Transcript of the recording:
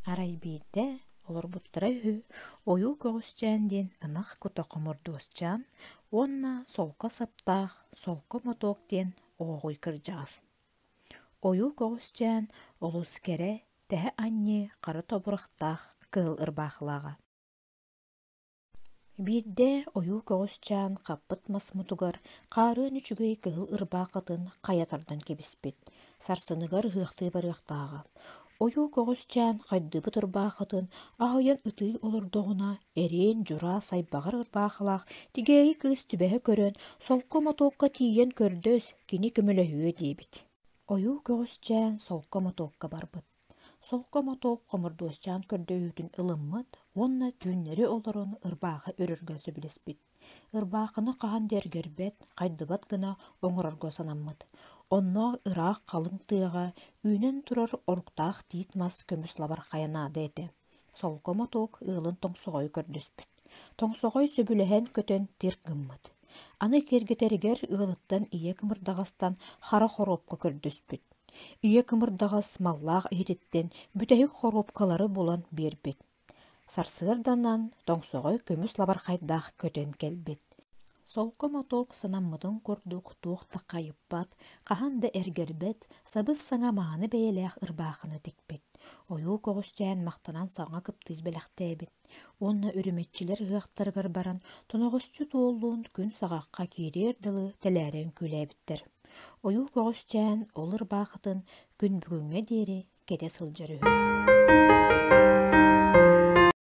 Арай биирдэ олорбуттара үһү Ойуу Көҕүсчээн диэн ынах кута хомурдуосчаан уонна солко саптаах солко мотуок диэн ооҕуй кырдьаҕас. Ойуу Көҕүсчээн олус кэрэ, тэһэ анньыы хара тобурахтаах кыһыл ырбаахылааҕа. Биирдэ Ойуу Көҕүсчээн хаппыт мас мутугар хаарыан үчүгэй кыһыл ырбаахытын хайа тардан кэбиспит, сарсыныгар ыһыахтыы барыахтааҕа. Ойуу Көҕүсчээн хайдыбыт ырбаахытын аһыйан ытыы олордоҕуна, эриэн дьураа сайбаҕар ырбаахылаах тигээйи кыыс түбэһэ көрөн, солко мотуокка тиийэн көрдөс, кини көмөлөһүө диэбит. Ойуу Көҕүсчээн солко мотуокка барбыт. Солко мотуок хомурдуосчаан көрдөһүүтүн ылыммыт уонна түүннэри олорон ырбаахы өрөргө сөбүлэспит. Ырбаахыны хаһан да эргэрбэт, хайдыбат гына оҥорорго санаммыт. Онно ыраах халыҥ тыаҕа үүнэн турар оруктаах тиит мас көмүс лабархайа наада этэ. Солко мотуок ыалын тоҥсоҕойу көрдөспүт. Тоҥсоҕой сөбүлэһэн көтөн тир гыммыт. Аны киэргэтэригэр ыалыттан ийэ кымырдаҕастан хара хоруопка көрдөспүт. Ийэ кымырдаҕас маллаах иһититтэн бүтэһик хоруопкалары булан биэрбит. Сарсыарданан тоҥсоҕой көмүс лабархайдаах көтөн кэлбит. Солко мотуок санаммытын курдук туох да хайыппат, хаһан да эргэрбэт, сабыс-саҥа мааны бэйэлээх ырбаахыны тикпит. Ойуу көҕүсчээн махтанан саҥа кыптыыс бэлэхтээбит уонна үрүмэччилэр ыһыахтарыгар баран тоноҕосчут уоллуун күн саҕахха киириэр дылы тэлээрэ үҥкүүлээбиттэр. Ойуу көҕүсчээн ол ырбаахытын күн бүгүҥҥэ диэри кэтэ сылдьар үһү.